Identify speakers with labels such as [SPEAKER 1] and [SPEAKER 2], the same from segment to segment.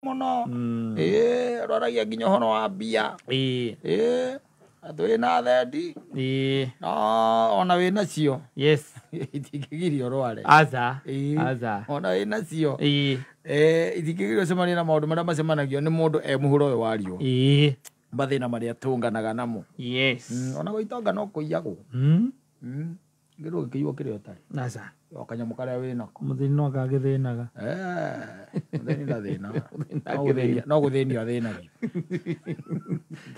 [SPEAKER 1] Mũno. Ĩĩ, rwaragia nginya ũhoro wa mbia. Ĩĩ, atĩ wĩna thendi no ona wĩnacio itingĩgiria ũrware.
[SPEAKER 2] Aca.
[SPEAKER 1] Ĩĩ.
[SPEAKER 2] Aca.
[SPEAKER 1] Ona wĩnacio itingĩgiria ũcemanie na maũndũ marĩa macemanagio nĩ mũndũ e mũhuro ũyũ wa riũa, mathĩna marĩa tũnganaga namo. Ona gũitonga no kũiyagwo. Ngĩrwo gĩkĩiywo kĩrĩa ũtarĩ.
[SPEAKER 2] Aca.
[SPEAKER 1] O kanyamũ karĩa wĩnako.
[SPEAKER 2] Mũthĩni no agagĩthĩnaga.
[SPEAKER 1] Mũthĩni ndathĩna. No gũthĩnio athĩnagio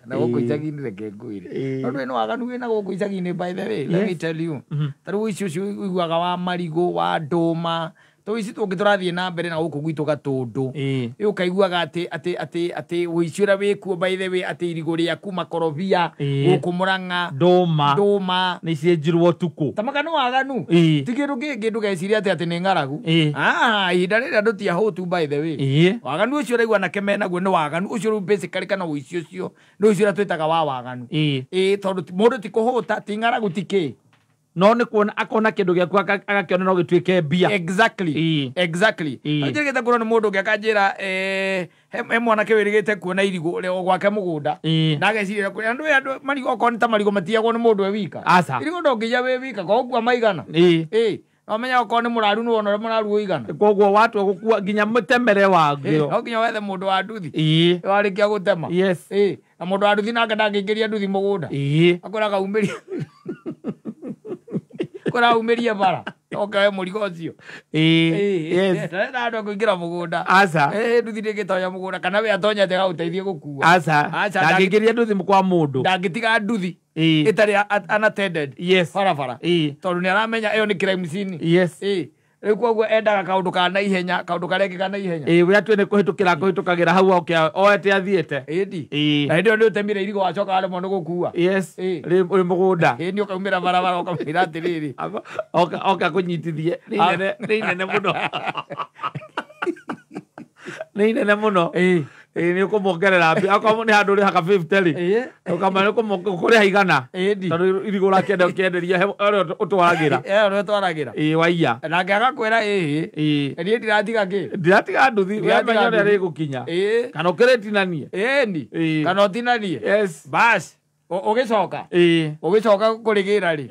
[SPEAKER 1] na gũkũ icagi-inĩ. Reke ngwĩre, tondũ ĩno waganu wĩna gũkũ icagi-inĩ, by the way, let me tell you, ta rĩu icio ũcio ũiguaga wa marigũ, wa ndũma, tũ ici tũngĩ tũrathiĩ na mbere na gũkũ gwitũ Gatũndũ. Ĩ, ũkaiguaga atĩ ũici ũrĩa wĩkuo, by the way, atĩ irigũ rĩaku, makorobia, gũkũ Mũrang'a,
[SPEAKER 2] ndũma,
[SPEAKER 1] ndũma,
[SPEAKER 2] nĩ cienjirwo ũtukũ.
[SPEAKER 1] Tamaka nĩ waganu. Ti kĩndũ kĩngĩ, ndũgecirie atĩ nĩ ng'aragu. Ah, ihinda rĩrĩ andũ ti ahũtu, by the way. Waganu ũcio ũraigua anake menaguo nĩ waganu ũcio rĩu basically, kana ũici ũcio nĩ ũici ũrĩa twĩtaga wa waganu. Ĩĩ, tondũ mũndũ ti kũhũta, ti ng'aragu, ti kĩ.
[SPEAKER 2] No nĩ kuona akona kĩndũ gĩaku agakĩona no gĩtuĩke mbia.
[SPEAKER 1] Exactly. Exactly. Njĩrĩgĩte kuona nĩ mũndũ ũngĩ akanjĩra, he mwanake wĩrĩgĩte kuona irigũ o gwake mũgũnda, na ageciria kũrĩ andũ marigũ, okorwo nĩ ta marigũ matiagwo nĩ mũndũ e wika.
[SPEAKER 2] Aca.
[SPEAKER 1] Irigũ ndũngĩiya wĩ wika, koguo maigana. Ĩĩ, no menya okorwo nĩ mũraru, nĩ wona ũrĩa mũraru ũigana.
[SPEAKER 2] Koguo watua gũkua nginya mũtemere waguo.
[SPEAKER 1] No nginya wethe mũndũ wa nduthi. Warĩkia gũtema. Ĩĩ, na mũndũ wa nduthi nake ndangĩingĩria nduthi mũgũnda. Akwĩra kaumĩria, kwĩra aumĩrie bara oke we mũrigo ũcio. Ndarenda andũ a kũingĩra mũgũnda.
[SPEAKER 2] Aca.
[SPEAKER 1] Ĩĩ, nduthi ndĩngĩtonya mũgũnda, kana we atonyete agagũteithie gũkua.
[SPEAKER 2] Aca.
[SPEAKER 1] Aca.
[SPEAKER 2] Ndangĩingĩria nduthi kwa mũndũ.
[SPEAKER 1] Ndangĩtiga nduthi ĩtarĩ unattended barabara, tondũ nĩ aramenya ĩyo nĩ crime scene. Ĩĩ, rĩu koguo endaga kaũndũ ka naihenya, kaũndũ karekĩka naihenya.
[SPEAKER 2] Ĩĩ, we atue nĩ kũhĩtũkĩra kũhĩtũkagĩra hau oke oete athiĩte.
[SPEAKER 1] Ĩndi. Na hĩndĩ ĩyo nĩ ũtemire irigũ, wacoka waremwo nĩ gũkua.
[SPEAKER 2] Rĩ mũgũnda.
[SPEAKER 1] Ĩĩ, nĩ ũkaumĩra barabara ũkamwĩra atĩrĩrĩ,
[SPEAKER 2] Oka kũnyitithie. Nĩ inene, nĩ inene mũno, nĩ inene mũno. Ĩĩ, nĩ ũkũmongerera mbia akorwo nĩ handũ ũrĩhaga 50 rĩ, ũkamenya ũkũrĩha 100.
[SPEAKER 1] Ĩndi.
[SPEAKER 2] Tondũ irigũ ũrakĩenda ũkĩenderia he ũrĩa ũtwaragĩra.
[SPEAKER 1] Ĩyo ũrĩa ũtwaragĩra.
[SPEAKER 2] Ĩĩ, waiya.
[SPEAKER 1] Nake agakwĩra, ĩhĩ, niĩ ndiratiga kĩ.
[SPEAKER 2] Ndĩratiga nduthi.
[SPEAKER 1] Ndĩratiga
[SPEAKER 2] Wemenya ũrĩa
[SPEAKER 1] nduthi.
[SPEAKER 2] rĩgũkinya kana ũkĩrĩtinanie.
[SPEAKER 1] Ĩni. Kana ũtinanie. Bas, ũgĩcoka, ũgĩcoka kũrĩgĩra rĩ,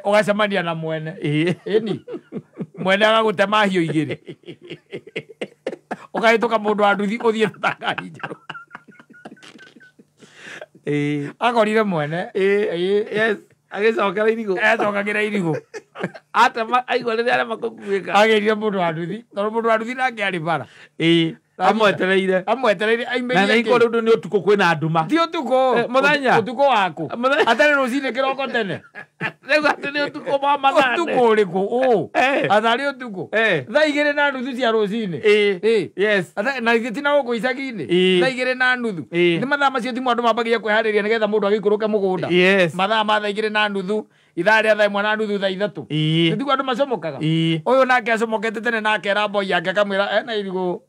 [SPEAKER 1] ũgacemania na mwene. Ĩni, mwene agagũtema hiũ igĩrĩ, ũkahĩtũka mũndũ wa nduthi ũthiĩ na ngari njerũ. Akorire mwene.
[SPEAKER 2] Yes, agĩcokera irigũ.
[SPEAKER 1] Ecokagĩra irigũ.
[SPEAKER 2] Atema aigua rĩrĩa arema kũkuĩka.
[SPEAKER 1] Agĩrire mũndũ wa nduthi, tondũ mũndũ wa nduthi nake arĩ bara.
[SPEAKER 2] Amwetereire.
[SPEAKER 1] Amwetereire
[SPEAKER 2] Na
[SPEAKER 1] aimĩrie
[SPEAKER 2] nĩ kũrĩ
[SPEAKER 1] kĩ.
[SPEAKER 2] ũndũ nĩ ũtukũ kwĩna nduma.
[SPEAKER 1] Ti ũtukũ.
[SPEAKER 2] Mũthenya.
[SPEAKER 1] Ũtukũ waku.
[SPEAKER 2] Mũthenya.
[SPEAKER 1] Atarĩ rũcinĩ kĩroko tene.
[SPEAKER 2] Rĩu atĩ nĩ ũtukũ wa 8.
[SPEAKER 1] Ũtukũ ũrĩkũ ũ? Atharĩ ũtukũ. 2:30 cia rũcinĩ. Na ithuĩ ti na gũkũ icagi-inĩ. 2:30. Nĩ mathaa macio timũ andũ mambagia kwĩharĩria nĩgetha mũndũ agĩikũrũke mũgũnda. Mathaa ma 2:30, ithaa rĩa 1:30, 3:00. Nĩtiguo andũ macomokaga. Ũyũ nake acomokete tene na akera boy yake, akamwĩra ena irigũ,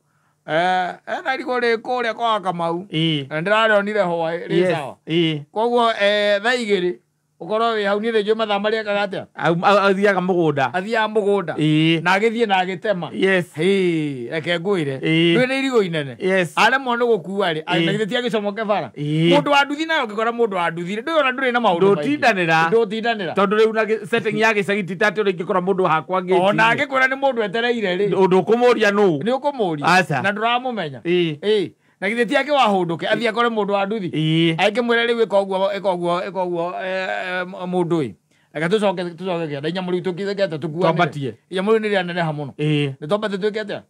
[SPEAKER 1] ena irigũ rĩ kũrĩa kwa Kamau, na ndĩrarĩonire hwaĩ rĩ sawa. Koguo 2:00 ũkorwo wĩ hau. Niĩ nĩnjũĩ mathaa marĩa ekaga atĩa.
[SPEAKER 2] Athiaga mũgũnda.
[SPEAKER 1] Athiaga mũgũnda. Na agĩthiĩ na agĩtema. Hĩ, reke ngwĩre, ndũĩ nĩ irigũ inene. Aremwo nĩ gũkua rĩ, na githĩ ti agĩcomoke bara? Mũndũ wa nduthi nayo, ũngĩkora mũndũ wa nduthi rĩ, ndũĩ ona ndũrĩ na maũndũ maingĩ.
[SPEAKER 2] Ndũtindanĩra.
[SPEAKER 1] Ndũtindanĩra.
[SPEAKER 2] Tondũ rĩu na setting ya gĩcagi ti ta atĩ ũrĩa ingĩkora mũndũ hakwa
[SPEAKER 1] Ona
[SPEAKER 2] ngĩti.
[SPEAKER 1] angĩkwĩra nĩ mũndũ etereire rĩ,
[SPEAKER 2] Ũndũ ũkũmũria nũ?
[SPEAKER 1] Nĩ ũkũmũria.
[SPEAKER 2] Aca.
[SPEAKER 1] Na ndũramũmenya. Ĩĩ, na githĩ ti ake wahũndũke athiĩ akore mũndũ wa nduthi? Angĩmwĩra rĩu ĩka ũguo, ĩka ũguo, ĩka ũguo, mũndũ ĩ, reke tũcoke kĩanda inyamũ rĩu tũkĩte tũkuanĩre.
[SPEAKER 2] Twambatie.
[SPEAKER 1] Inyamũ rĩu nĩ rĩaneneha mũno. Nĩ twambate twĩke atĩa?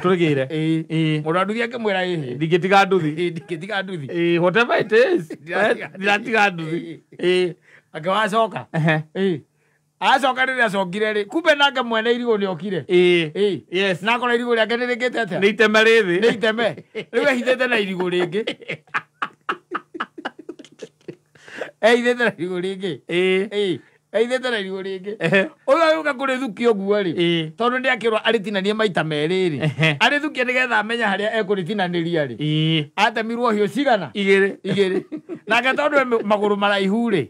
[SPEAKER 2] Tũrĩgĩre.
[SPEAKER 1] Ĩĩ. Mũndũ wa nduthi akĩmwĩra ĩhĩ,
[SPEAKER 2] Ndingĩtiga nduthi.
[SPEAKER 1] Ĩĩ, ndingĩtiga nduthi.
[SPEAKER 2] Ĩĩ, whatever it is.
[SPEAKER 1] Ndĩratiga.
[SPEAKER 2] Ndĩratiga nduthi. Ĩĩ.
[SPEAKER 1] Akĩwacoka. Ĩĩ, acoka rĩrĩa acokire rĩ, kumbe nake mwene irigũ nĩ okire. Ĩĩ. Na akora irigũ rĩake nĩ rĩkĩte atĩa?
[SPEAKER 2] Nĩ iteme rĩthĩ.
[SPEAKER 1] Nĩ iteme. Rĩu ehithĩte na irigũ rĩngĩ, ehithĩte na irigũ rĩngĩ. Ĩĩ, ehithĩte na irigũ rĩngĩ. Ũyũ agĩũka kũrĩthukia ũguo rĩ, tondũ nĩ akĩrwo arĩtinanie maita merĩ rĩ, arĩthukie nĩgetha amenye harĩa ekũrĩtinanĩria rĩ, atemirwo hiũ cigana?
[SPEAKER 2] Igĩrĩ.
[SPEAKER 1] Igĩrĩ. Nake tondũ e magũrũ maraihu rĩ,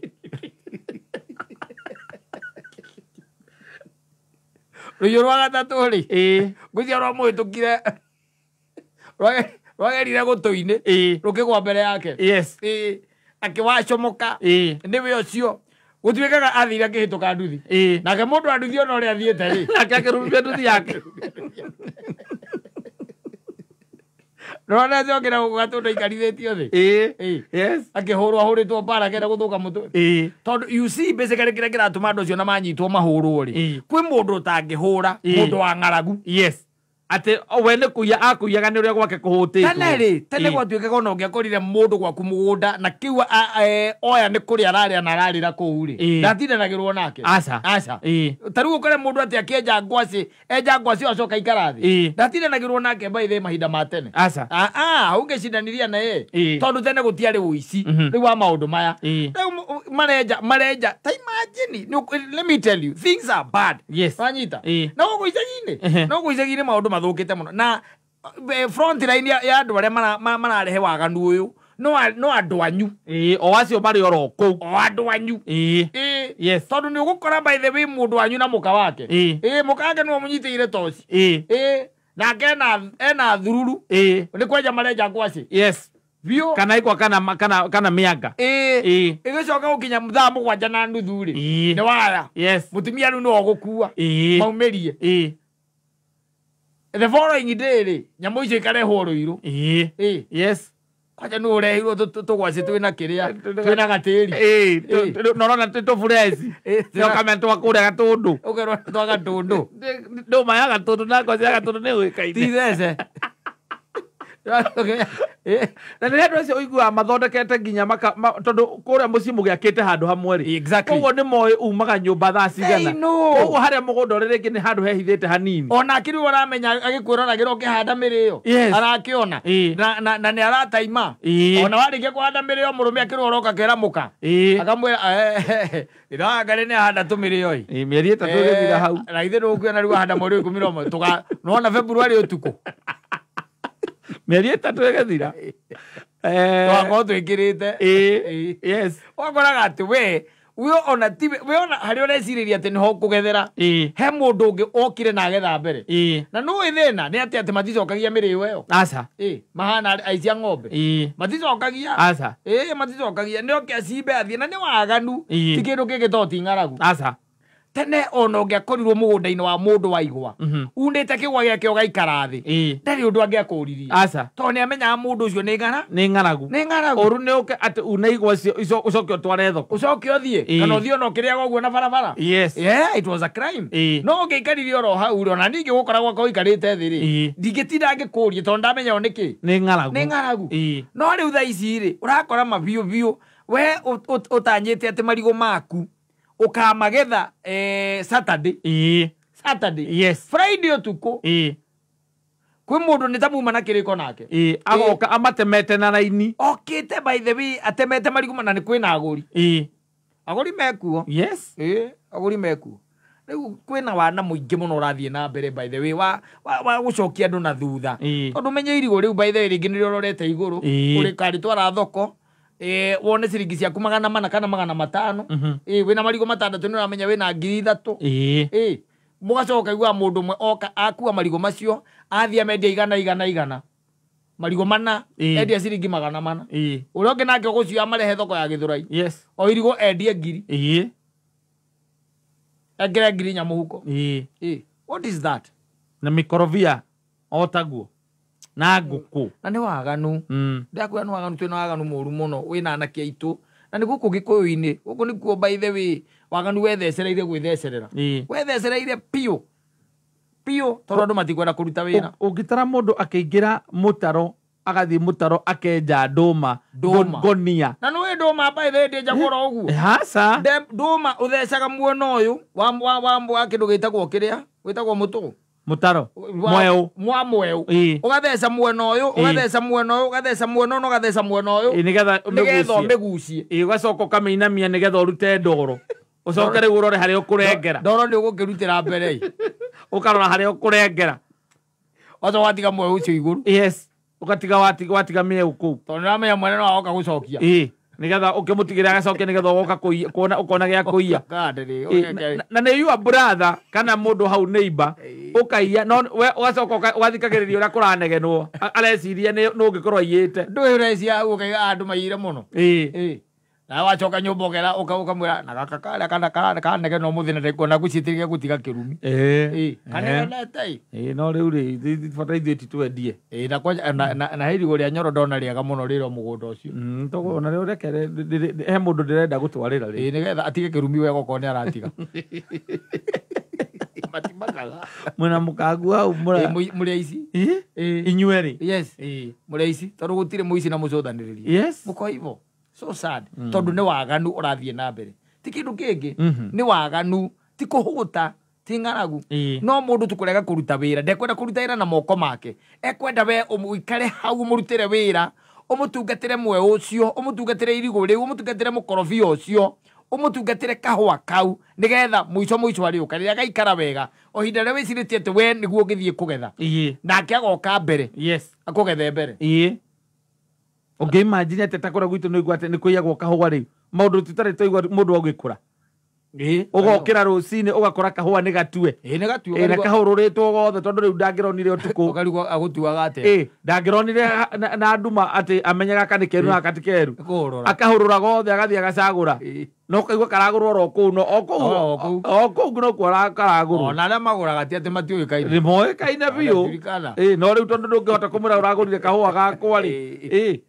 [SPEAKER 1] rũhiũ rwa gatatũ rĩ, ngwĩciria rwamũhĩtũkire Rwagerire gũtũ-inĩ rũkĩgwa mbere yake.
[SPEAKER 2] Yes.
[SPEAKER 1] Akĩwacomoka. Nĩwe ũcio. Gũtuĩkaga athire akĩhĩtũka nduthi. Nake mũndũ wa nduthi ona ũrĩa athiĩte rĩ.
[SPEAKER 2] Nake akĩrurumia nduthi yake.
[SPEAKER 1] Nĩwona acokera gũkũ gatũndũ aikarithĩtio thĩ.
[SPEAKER 2] Yes.
[SPEAKER 1] Akĩhũrwo ahũrĩtwo mbara akenda gũthũka mũtwe. Tondũ you see basically kĩrĩa kĩratũma andũ acio na manyitwo mahũrwo rĩ. Kwĩ mũndũ ũtangĩhũra mũndũ wa ng'aragu.
[SPEAKER 2] Yes. Atĩ we nĩ kũiya akũiyaga nĩ ũrĩa gwake kũhũtĩtwo.
[SPEAKER 1] Tene rĩ, tene gwatuĩkaga ona ũngĩakorire mũndũ gwaku mũgũnda na kĩu oya nĩ kũrĩa ararĩa na ararĩra kũu rĩ, ndatindanagĩrwo nake.
[SPEAKER 2] Aca.
[SPEAKER 1] Aca. Ta rĩu ũkore mũndũ atĩ akĩenja ngwacĩ, enja ngwacĩ acoka aikara thĩ. Ndatindanagĩrwo nake by the mahinda ma tene.
[SPEAKER 2] Aca.
[SPEAKER 1] Ũngĩcindaniria na ye. Tondũ tene gũtiarĩ ũici rĩu wa maũndũ maya. Rĩu marenja ta imagine, let me tell you, things are bad.
[SPEAKER 2] Yes.
[SPEAKER 1] Wanyita. Na gũkũ icagi-inĩ, na gũkũ icagi-inĩ maũndũ mathũkĩte mũno. Na front line ya andũ arĩa mararehe waganu ũyũ no andũ anyu.
[SPEAKER 2] O acio marĩ oro kũu.
[SPEAKER 1] O andũ anyu.
[SPEAKER 2] Yes.
[SPEAKER 1] Tondũ nĩ ũgũkora by the way mũndũ wanyu na mũka wake. Mũka wake nĩwe mũnyitĩire toci. Nake ena thururu. Nĩ kwenja marenja ngwacĩ.
[SPEAKER 2] Yes.
[SPEAKER 1] Biũ.
[SPEAKER 2] Kana ikwa kana mĩanga.
[SPEAKER 1] Ĩgĩcoka gũkinya thaa 7:30 rĩ. Nĩ waya.
[SPEAKER 2] Yes.
[SPEAKER 1] Mũtumia rĩu nĩwe ũgũkua. Maumĩrie. The following day rĩ, nyamũ icio ikarehwo Rũirũ.
[SPEAKER 2] Yes.
[SPEAKER 1] Kwanja nĩ ũrehirwo tũgwacĩ twĩna kĩrĩa, twĩna gatĩri.
[SPEAKER 2] No ũrona twĩ tũbureci. Ũkamenya twa kũrĩa Gatũndũ.
[SPEAKER 1] Ũkerwo twa Gatũndũ.
[SPEAKER 2] Ndũma ya Gatũndũ na ngwacĩ ya Gatũndũ nĩ ũĩkaine.
[SPEAKER 1] Ti thece.
[SPEAKER 2] Na nĩ andũ acio ũiguaga mathondekete nginya tondũ kũrĩa mũciĩ mũgĩakĩte handũ hamwe rĩ.
[SPEAKER 1] Exactly.
[SPEAKER 2] Koguo nĩ moĩ umaga nyũmba thaa cigana. Koguo harĩa mũgũnda ũrĩ rĩngĩ nĩ handũ hehithĩte hanini.
[SPEAKER 1] Ona akĩrĩ ũramenya agĩkwĩroragĩra ũkĩhanda mĩrĩo. Arakĩona. Na nĩ arataima. Ona warĩkia kũhanda mĩrĩo mũrũme akĩrwo ũroka kera mũka. Akamwĩra ĩrangari nĩ ahanda tũmĩrĩo ĩ.
[SPEAKER 2] Mĩeri 3 ĩgĩthira hau.
[SPEAKER 1] Na ithe ndũkuona rĩu ahanda mweri 11 tũka nona February ũtukũ.
[SPEAKER 2] Mĩeri 3 ĩgĩthira.
[SPEAKER 1] Twakorwo twĩkĩrĩte.
[SPEAKER 2] Yes.
[SPEAKER 1] Wakoraga atĩ we ona ti we ona harĩa ũrecirĩria atĩ nĩho ũkũgethera. He mũndũ ũngĩ okire na agetha mbere. Na nũĩ thĩna nĩ atĩ maticokagia mĩrĩo ĩyo.
[SPEAKER 2] Aca.
[SPEAKER 1] Mahana aici a ng'ombe. Maticokagia.
[SPEAKER 2] Aca.
[SPEAKER 1] Maticokagia. Nĩ oke acimbe athiĩ na nĩ waganu. Ti kĩndũ kĩngĩ to ti ng'aragu.
[SPEAKER 2] Aca.
[SPEAKER 1] Tene ona ũngĩakorirwo mũgũnda-inĩ wa mũndũ wa igwa unĩte kĩgwa gĩake ũgaikara thĩ ndarĩ ũndũ angĩakũririe.
[SPEAKER 2] Aca.
[SPEAKER 1] Tondũ nĩ amenyaga mũndũ ũcio nĩ
[SPEAKER 2] ng'aragu.
[SPEAKER 1] Nĩ ng'aragu.
[SPEAKER 2] Ũru nĩ ũke atĩ une igwa icio ũcoke ũtware thoko.
[SPEAKER 1] Ũcoke ũthiĩ kana ũthiĩ ona ũkĩrĩaga ũguo na barabara.
[SPEAKER 2] Yes.
[SPEAKER 1] Yeah, it was a crime. No ũngĩikarire oro hau rĩ, ona ningĩ gũkora gwakwa ũikarĩte thĩ rĩ, ndingĩtinda ngĩkũrie tondũ ndamenya o nĩkĩ.
[SPEAKER 2] Nĩ ng'aragu.
[SPEAKER 1] Nĩ ng'aragu. No rĩu thaa ici rĩ, ũrakora mabiũ biũ we ũtanyĩte atĩ marigũ maku ũkamagetha Saturday. Saturday.
[SPEAKER 2] Yes.
[SPEAKER 1] Friday ũtukũ. Kwĩ mũndũ nĩ ta muma na kĩrĩko nake.
[SPEAKER 2] Agoka amatemete na raini.
[SPEAKER 1] Okĩte by the way atemete marigũ na nĩ kwĩna agũri. Agũri mekuo.
[SPEAKER 2] Yes.
[SPEAKER 1] Agũri mekuo. Rĩu kwĩna wana mũingĩ mũno ũrathiĩ na mbere by the way wa gũcokia andũ na thutha. Tondũ menye irigũ rĩu by the way rĩngĩ nĩrĩo ũrorete igũrũ. Ũrĩkarĩtwara thoko. Wone ciringi ciaku 400 kana 500. Wĩna marigũ 6 nĩ ũramenya wĩna 3000. Mũgacoka ũkaigua mũndũ ũmwe oka akua marigũ macio athiĩ amendia 100 100 100 marigũ 4 endia ciringi 400. Ũrĩa ũngĩ nake ũgũcio amarehe thoko ya Gĩthũrai.
[SPEAKER 2] Yes.
[SPEAKER 1] O irigũ endie 1000. Ekĩre 4,000 mũhuko. What is that?
[SPEAKER 2] Na mĩkorobia o taguo. Na ngũkũ.
[SPEAKER 1] Na nĩ waganu. Ndakwĩra nĩ waganu, twĩna waganu mũru mũno wĩna anake aitũ. Na nĩ gũkũ Gĩkũyũ-inĩ, gũkũ nĩkuo by the way waganu wethecereire gwĩthecerera. Wethecereire biũ. Biũ tondũ andũ matikwenda kũruta wĩra.
[SPEAKER 2] Ũngĩtara mũndũ akĩingĩra mũtaro, agathiĩ mũtaro akenja ndũma, ngonia.
[SPEAKER 1] Na nĩũĩ ndũma by the way ndĩenjagwo oro ũguo.
[SPEAKER 2] Aca.
[SPEAKER 1] Ndũma ũthecaga mwena ũyũ wa kĩndũ gĩtagwo kĩrĩa, wĩtagwo mũtũ.
[SPEAKER 2] Mũtaro. Mweũ.
[SPEAKER 1] Mwa mweũ. Ũgatheca mwena ũyũ, ũgatheca mwena ũyũ, ũgatheca mwena ũyũ, na ũgatheca mwena ũyũ.
[SPEAKER 2] Nĩgetha
[SPEAKER 1] ũmĩgucie.
[SPEAKER 2] Ũgacoka ũkamĩinamia nĩgetha ũrute ndoro. Ũcoke rĩu ũrore harĩa ũkũrengera.
[SPEAKER 1] Ndoro nĩ ũgũkĩrutĩra mbere.
[SPEAKER 2] Ũkarora harĩa ũkũrengera.
[SPEAKER 1] Wacoka watiga mweũ ũcio igũrũ.
[SPEAKER 2] Yes. Ũgatiga watiga mĩeũ kũu.
[SPEAKER 1] Tondũ nĩũramenya mwene no agoka gũcokia.
[SPEAKER 2] Nigetha ũkĩmũtigĩra agacoke nigetha ũgoka kuona ũkona gĩa kũiya. Na nĩ your brother kana mũndũ hau neighbor ũkaiya no we ũgacoka ũgathikagĩrĩria ũrĩa kũranegenwo areciria nĩ ũngĩkorwo aiyĩte.
[SPEAKER 1] Ndũĩ ũrecia hau ũkaiga andũ maiyire mũno. Na wacoka nyũmba ũkera ũkamwĩra na gaka karĩa kana kanegenwo mũthĩ na ndikuona ngwĩciria gũtiga kĩrumi. Kanegenete.
[SPEAKER 2] No rĩu rĩ bata ithuĩ ti twendie.
[SPEAKER 1] Na kwanja na he irigũ rĩa Nyoro ndona rĩega mũno rĩrĩ o mũgũnda ũcio.
[SPEAKER 2] Tũkona rĩu reke he mũndũ ndĩrenda gũtwarĩra rĩ.
[SPEAKER 1] Nĩgetha atige kĩrumi wega okorwo nĩ aratiga. Matimakaga.
[SPEAKER 2] Mwĩna mũkangu hau
[SPEAKER 1] mũrĩ aici.
[SPEAKER 2] Inyuerĩ.
[SPEAKER 1] Yes. Mũrĩ aici tondũ gũtirĩ mũici na mũcũthanĩrĩria.
[SPEAKER 2] Yes.
[SPEAKER 1] Mũko hivyo. So sad. Tondu nĩ waganu ũrathiĩ na mbere. Ti kĩndũ kĩngĩ. Nĩ waganu, ti kũhũta, ti ng'aragu. No mũndũ tũkũrega kũruta wĩra, ndekwenda kũruta wĩra na moko make. Ekwenda we ũikare hau ũmũrutĩre wĩra, ũmũtungatĩre mwe ũcio, ũmũtungatĩre irigũ rĩu, ũmũtungatĩre mũkorobia ũcio, ũmũtungatĩre kahũa kau, nĩgetha mũico mũico arĩũka rĩrĩa gaikara wega. O ihinda rĩrĩa wĩcirĩtie atĩ we nĩguo ũngĩthiĩ kũgetha. Nake agoka mbere.
[SPEAKER 2] Yes.
[SPEAKER 1] Akũgethe mbere.
[SPEAKER 2] Ũngĩimagine atĩ ta kũrĩa gwitũ nĩ ũigua atĩ nĩ kũiyagwo kahũa rĩu maũndũ tũtarĩ twaigua mũndũ agĩkũra. Ũgokĩra rũcinĩ ũgakora kahũa nĩ gatue.
[SPEAKER 1] Nĩ gatue.
[SPEAKER 2] Na kahũrũrĩtwo gothe tondũ rĩu ndangĩronire ũtukũ.
[SPEAKER 1] Ũkarigwo agũtuaga atĩa.
[SPEAKER 2] Ndangĩronire na nduma atĩ amenye gaka nĩ keru na gaka ti keru. Akahũrũra gothe agathiĩ agacagũra. No ũkaigua karagũrwo oro kũu no o kũu nokuo karagũrwo.
[SPEAKER 1] Ona arĩa magũraga ti atĩ matiũĩkaine.
[SPEAKER 2] Nĩ moĩkaine biũ. No rĩu tondũ ndũngĩhota kũmwĩra ũragũrire kahũa gakwa rĩ.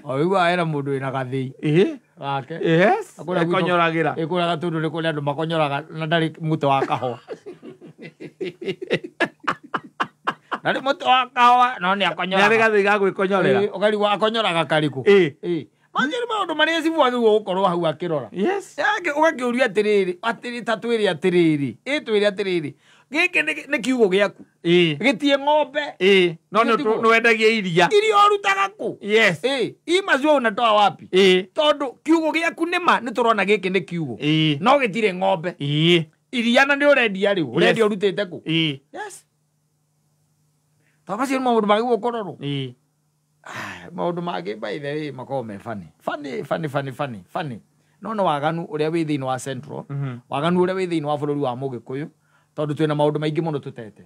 [SPEAKER 1] O rĩu hena mũndũ wĩna gathĩi. Gake.
[SPEAKER 2] Yes. Akonyoragĩra.
[SPEAKER 1] Ĩkũraga tondũ nĩ kũrĩ andũ makonyoraga na ndarĩ mũtĩ wa kahũa. Ndarĩ mũtĩ wa kahũa no nĩ akonyoraga.
[SPEAKER 2] Nĩ arĩ gathĩi ga gwĩkonyorera.
[SPEAKER 1] Ũkarigwo akonyoraga karĩkũ. Macio nĩ maũndũ marĩa cibũ agĩrĩirwo gũkorwo hau akĩrora.
[SPEAKER 2] Yes.
[SPEAKER 1] Ũgakĩũria atĩrĩrĩ, atĩrĩ ta twĩre atĩrĩrĩ, twĩre atĩrĩrĩ, gĩkĩ nĩ kiugũ gĩaku. Gĩtie ng'ombe.
[SPEAKER 2] No nĩ wendagia iria.
[SPEAKER 1] Iria ũrutaga kũ?
[SPEAKER 2] Yes.
[SPEAKER 1] Hii maziwa unatoa wapi? Tondũ kiugũ gĩaku nĩ ma nĩ tũrona gĩkĩ nĩ kiugũ. No gĩtirĩ ng'ombe. Iria na nĩ ũrendia rĩu, ũrendia ũrutĩte kũ? Yes. Tondũ macio nĩ maũndũ magĩrĩirwo kũrorwo. Maũndũ mangĩ by the way makoragwo me funny. Funny, funny, funny, funny, funny. No nĩ waganu ũrĩa wĩ thĩinĩ wa Central, waganu ũrĩa wĩ thĩinĩ wa bũrũri wa Mũgĩkũyũ, tondũ twĩna maũndũ maingĩ mũno tũtete.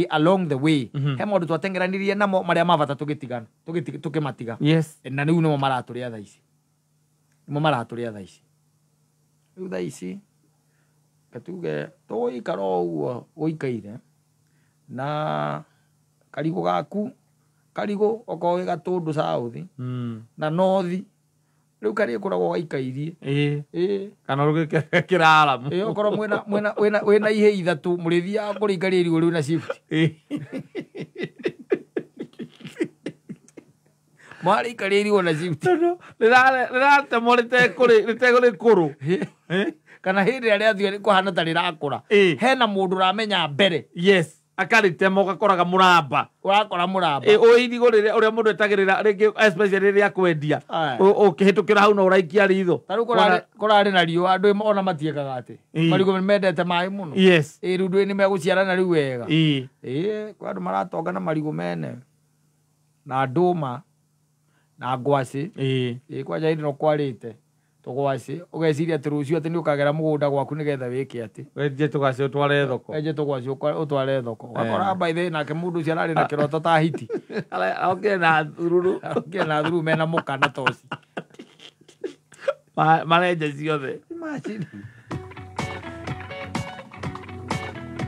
[SPEAKER 1] Along the way, he maũndũ twatengeranirie namo marĩa ma bata tũgĩtigana, tũkĩmatiga.
[SPEAKER 2] Yes.
[SPEAKER 1] Na rĩu nĩmo maratũrĩa thaa ici. Nĩmo maratũrĩa thaa ici. Rĩu thaa ici, katuge tũgũikara o ũguo gũikaire na karigũ gaku karigũ okorwo wĩ Gatũndũ South na North rĩu karĩkoragwo gaikairie.
[SPEAKER 2] Kana rũgĩkĩra aramu.
[SPEAKER 1] Okorwo mwĩna wĩna ihĩ ithatũ mũrĩthiaga kũrĩikaria irigũ rĩu na shift. Mwarĩikaria irigũ na shift.
[SPEAKER 2] Tondũ rĩratemwo rĩtegũrĩkũrũ.
[SPEAKER 1] Kana hĩndĩ ĩrĩa rĩathiĩ kũhana ta rĩrakũra. Hena mũndũ ũramenya mbere.
[SPEAKER 2] Yes. Akaritema ũgakoraga mũramba.
[SPEAKER 1] Ũrakora mũramba.
[SPEAKER 2] Ũĩ irigũ rĩrĩa ũrĩa mũndũ etagĩrĩra rĩngĩ especially rĩrĩa kwendia. Ũkĩhĩtũkĩra hau no ũraikia ritho.
[SPEAKER 1] Ta rĩu kũrarĩ na riũa andũ ona matiĩkaga atĩ. Marigũ nĩ mendete maĩ mũno.
[SPEAKER 2] Yes.
[SPEAKER 1] Rĩu ndũĩ nĩ megũciarana rĩu wega. Kwĩ andũ maratonga na marigũ mene. Na ndũma na ngwacĩ. Kwanja hĩndĩ ĩno kwarĩte. Tũgwacĩ ũgeciria atĩ rũciũ atĩ nĩ ũkagera mũgũnda gwaku nĩgetha wĩke atĩ.
[SPEAKER 2] Wenje tũgwacĩ ũtware thoko.
[SPEAKER 1] Wenje tũgwacĩ ũtware thoko. Ũgakora by the way nake mũndũ ũcio ararĩ na kĩroto ta hiti.
[SPEAKER 2] Okire na thururu.
[SPEAKER 1] Okire na thururu mena mũka na toci.
[SPEAKER 2] Marenje ciothe.
[SPEAKER 1] Imagine.